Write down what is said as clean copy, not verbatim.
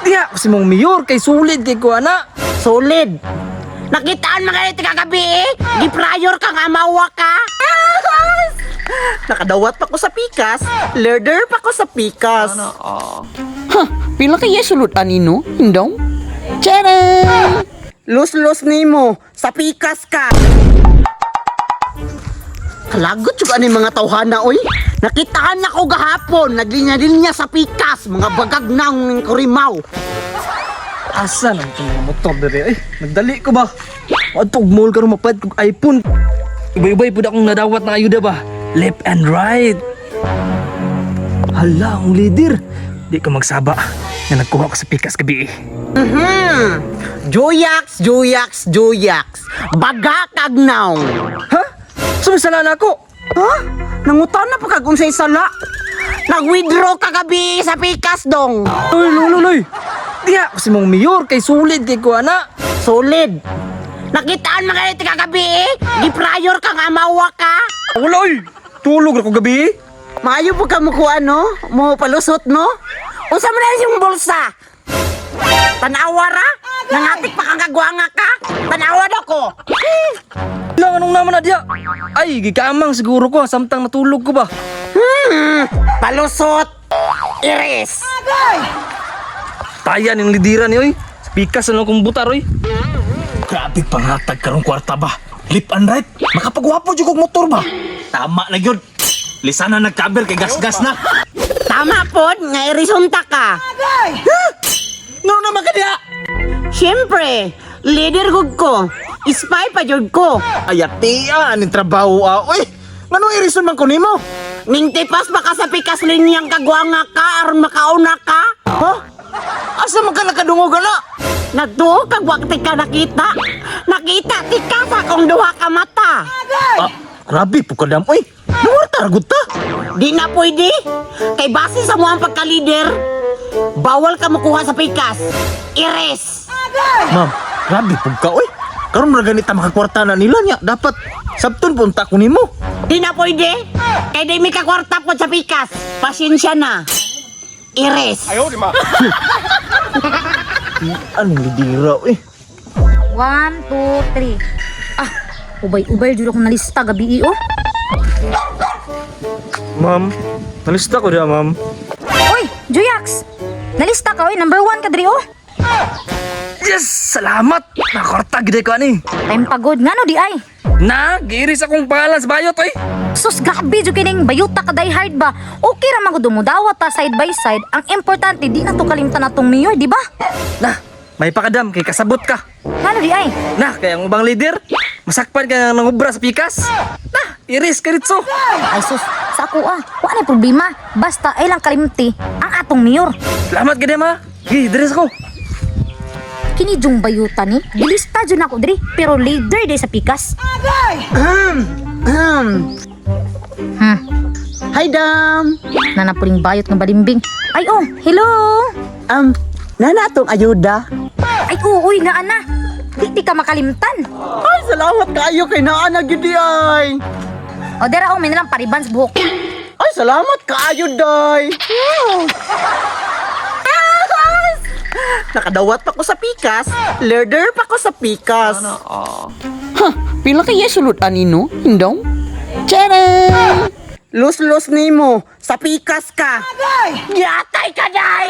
Diha ko sa imong mayor kay sulid kay ko ana. Solid. Nakitaan mga iti kagabi eh. Giprayor ka nga mawa ka. Nakadawat pa ko sa pikas. Learder pa ko sa pikas. Ha, pila kaya sulod anino? Hindong? Charan! Los-los nimo. Sa pikas ka. Kalagot yung ano yung mga tawhana, oy. Nakitaan ako gahapon. Naglinya-linya sa pikas. Mga bagag na ang kurimaw. Asa naman itong mga motor dere? Ay, nagdali ko ba? Adto og mall karon mapalit kog iPhone. Ubay-ubay pud akong nadawat na ayuda ba? Left and right. Hala, ang leader. Di ka magsaba nga nagkuha ko sa pikas gabi eh. Joyax, Joyax, Joyax. Baga kag naong. Ha? Sumisala na ako. Ha? Nangutan na pa kag unsay sala. Nag-withdraw kagabi sa pikas dong. Uy, luloy. Diha ko sa imong mayor kay sulid kay ko ana. Solid. Nakitaan mga iti kagabi eh. Giprayor ka nga mawa ka. Wala oy. Tulog ra ko gabi eh. Maayo po ka mo kuha, no? Mo palusot, no? Unsa man na yung bulsa? Tanawa ra? Nangatik pa kang kagwanga ka? Tanawa na ko. Lang anong naman na diha? Ay, gikamang siguro ko samtang natulog ko ba. Palusot. Iris. Taya ning lidira ni oy. Sa pikas na lang kong butar oy. Grabe pangatag karong kwarta ba. Lip and right. Makapagwapo jud kog motor ba. Tama na gyud. Lisana nagkaber kay gas-gas na. Tama pod, nga irisunta ka. Ngano naman ka diha? Siyempre, leader gud ko. Spy pa jud ko. Ayatia aning trabaho ah. Oy, ngano irison man ko nimo? Ningtipas pa ka sa pikas linyang kagwanga ka aron makauna ka. Ha? Asa man ka nakadungog ana? Nagtuo kag wa ti ka nakita. Nakita ti ka sa akong duha ka mata. Ah, grabe po kadam oy. Nuwarta ra gud ta. Di na pwede. Kay base sa mo ang pagka-leader, bawal ka makuha sa pikas. Iris. Ma'am, grabe pud ka oy. Karon ra ganita makakwarta na nila niya. Dapat sabton punta ko nimo. Di na pwede. Kay di mi kakwarta po sa pikas. Pasensya na. Iris. Anong lidira oy? One, two, three. Ah, ubay-ubay jud akong nalista gabi oh. Ma'am, nalista ko diha, ma'am. Oy, Juyax. Nalista ka oy, number one ka diri oh. Yes, salamat. Nakorta gid ko ani. Time pagod ngano di ay. Na, giiris akong pangalan sa bayot oy. Sus, grabe jud kining bayuta ka die hard ba. Okay ra man gud mudawat ta side by side. Ang importante di na to kalimtan atong mayor, di ba? Na, may pakadam kay kasabot ka. Ngano di ay? Na, kaya ang ubang leader, masakpan ka nga nangubra sa pikas. Na, iris ka ritso. Ay sus, sa ako ah. Wa na problema. Basta ay lang kalimti ang atong mayor. Salamat gid ma. Gi, diri ko. Kini jung bayuta ni, gilista jud nako diri, pero leader day sa pikas. Hi, Dam. Nanapuling bayot nga balimbing. Ay oh, hello. Nana atong ayuda. Ay oo, uy, naa na. Di, di ka makalimtan. Ay, salamat kayo kay naa na gyud di ay. O dera oh, may nalang paribans buhok. Ay, salamat kaayo day. Nakadawat pa ko sa pikas. Learder pa ko sa pikas. Ha, pila kaya sulod anino? Hindong? Charan! Los-los nimo. Sa pikas ka. Yatay ka day.